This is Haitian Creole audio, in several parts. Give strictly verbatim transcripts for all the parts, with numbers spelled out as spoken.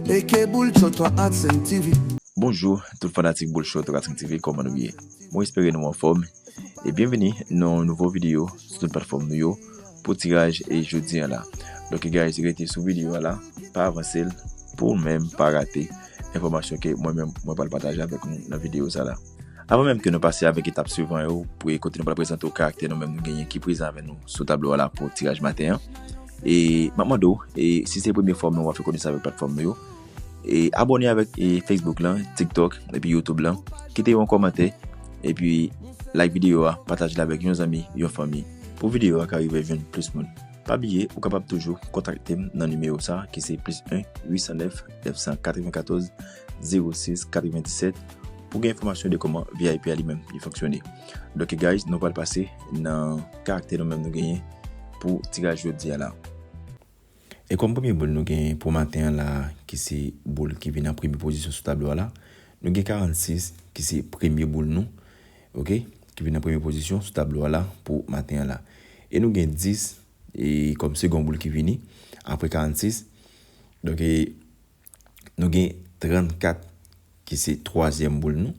Eke Boul Cho twa Adsen T V. Bonjou tout fanatik Boul Cho twa Adsen T V, kòman nou ye? Mwen espere nou anfòm. E byenveni nan yon nouvo videyo sou tout platfòm nou yo pou tiraj e jodi an la. Donk guys, rete sou videyo a la, pa avanse l pou w menm pa rate enfòmasyon ke mwen menm mwen pral pataje avèk nou nan videyo sa la. Avan menm ke nou pase avèk etap swivan yo, pou kote nou pral prezante w karaktè nou menm nou genyen ki prezan avèk nou sou tablo a la pou tiraj maten an. E m ap mande w, e si se premye fwa w ap fè konesans avèk platfòm nou yo, e abòne avèk e Facebook lan, TikTok, epi YouTube lan, kite yon kòmantè, epi like videyo a, pataje l avèk yon zanmi, yon fanmi, pou videyo a ka rive jwenn plis moun. Pa bliye, ou kapab toujou kontakte m nan nimewo sa ki se plis en uit san nèf nèf san katrevenkatòz zewo sis katrevendiset pou gen enfòmasyon de kòman V I P a li menm li fonksyone. Donk guys, nou pral pase nan karaktè nou menm nou genyen pou tiraj jodi a la. E kòm premye boul nou gen pou maten an la, ki se boul ki vin an premye pozisyon sou tablo a la, nou gen karannsis ki se premye boul nou, oke, ki vin an premye pozisyon sou tablo a la pou maten an la. E nou gen dis e kòm segon boul ki vini apre karannsis. Donk e nou gen trannkat ki se twazyèm boul nou.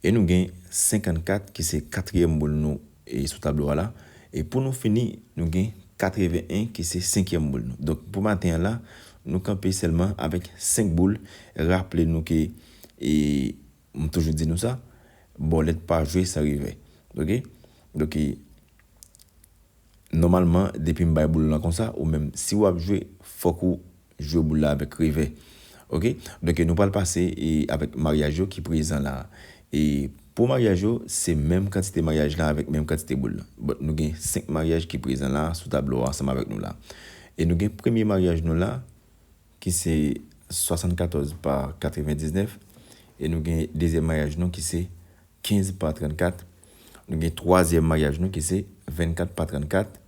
E nou gen senkannkat ki se katriyèm boul nou e sou tablo a la. E pou nou fini, nou gen katreven en ki se senkyèm boul nou. Donk pou maten an la, nou kanpe sèlman avèk senk boul. Raple nou ke, e m toujou di nou sa, bòlèt pa jwe san revè. Oke? Donk e nòmalman, depi m bay boul lan konsa, ou menm, si w ap jwe, fòk ou jwe boul la avèk revè. Oke? Donk nou pral pase e avèk maryaj yo ki prezan la. E pou maryaj yo, se menm kantite maryaj la avèk menm kantite boul la. Bon, nou gen senk maryaj ki prezan la sou tablo a ansanm avèk nou la. E nou gen premye maryaj nou la, ki se swasannkatòz pa katrevendiznèf. E nou gen dezyèm maryaj nou ki se kenz pa trannkat. Nou gen twazyèm maryaj nou ki se vennkat pa trannkat.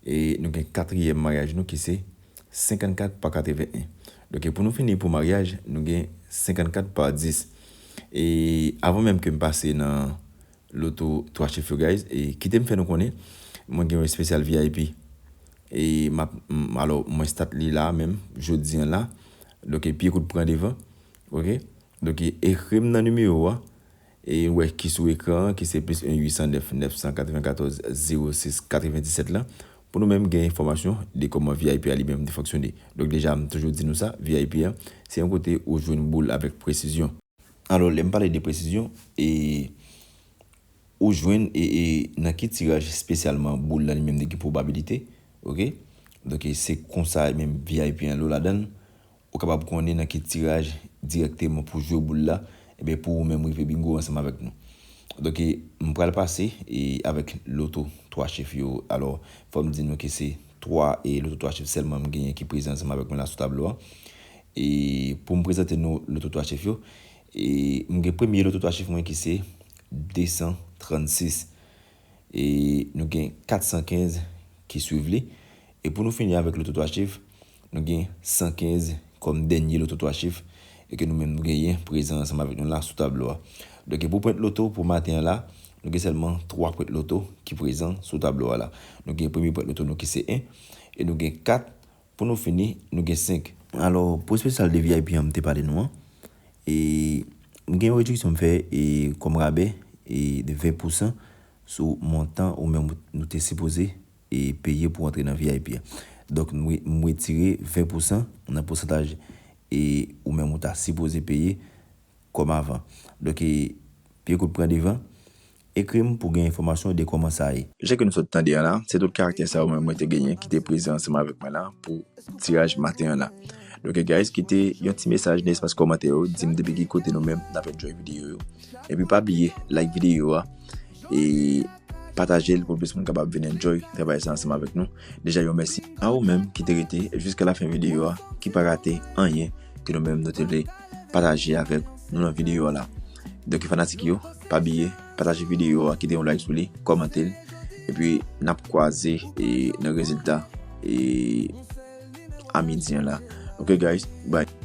E nou gen katriyèm maryaj nou ki se senkannkat pa katreven en. Donk pou nou fini pou maryaj, nou gen senkannkat pa dis. E avan menm ke m pase nan loto twa chif yo, guys, e kite m fè nou konnen, mwen gen yon espesyal V I P. E m ap, m, alò, mwen stat li la menm, jodi an la. Donk pye kout pran devan. Oke? Donk ekri m nan nimewo a, e w wè ki sou ekran an, ki se plis en uit san nèf nèf san katrevenkatòz zewo sis katrevendiset la, pou nou menm gen enfòmasyon de kòman V I P a li menm li fonksyone. Donk deja, m toujou di nou sa, V I P a, se yon kote ou jwenn boul avèk presizyon. Alò, lè m pale de presizyon, e ou jwenn e, e nan ki tiraj espesyalman boul la li menm li gen pwobabilite, oke? Donk se konsa menm V I P an lo ladan l, ou kapab konnen nan ki tiraj dirèkteman pou jwe boul la, ebyen pou ou menm rive bingo ansanm avèk nou. Donk m pral pase e avèk loto twa chif yo. Alò, fò m di nou ke se twa e loto twa chif sèlman m genyen ki prezan ansanm avèk mwen la sou tablo a. E pou m prezante nou loto twa chif yo, e m gen premye loto twa chif mwen ki se de san trannsis. E nou gen kat san kenz ki swiv li. E pou nou fini avèk loto twa chif, nou gen san kenz kòm dènye loto twa chif, e ke nou menm nou genyen prezan ansanm avèk nou la sou tablo a. Donk pou pwent loto pou maten an la, nou gen sèlman twa pwent loto ki prezan sou tablo a la. Nou gen premye pwent loto nou ki se en, e nou gen kat. Pou nou fini, nou gen senk. Alò, pou espesyal de V I P an m te pale nou an, e m gen yon rediksyon m fè e kòm rabè e de ven pousan sou montan ou menm nou te sipoze e peye pou antre nan V I P a. Donk m re- m retire ven pousan nan pousantaj e ou menm ou ta sipoze peye kòm avan. Donk e pye kout pran devan, ekri m pou gen enfòmasyon de kòman sa ye. Jan ke nou sot tande an la, se tout karaktè sa yo mwen mwen te genyen ki te prezan ansanm avèk mwen la pou tiraj maten an la. Donk guys, kite yon ti mesaj nan espas kòmantè yo, di m depi ki kote nou menm n ap enjoy videyo yo. Epi pa bliye like videyo a e pataje l pou plis moun kapab vin enjoy travay sa ansanm avèk nou. Deja yon mèsi a ou menm ki te rete jiska lafen videyo a, ki pa rate anyen ke nou menm nou te vle pataje avèk nou nan videyo a la. Donk fanatik yo, pa bliye pataje videyo a, kite yon like sou li, kòmante l, epi n ap kwaze e nan rezilta e a midi an la. Oke guys, bye.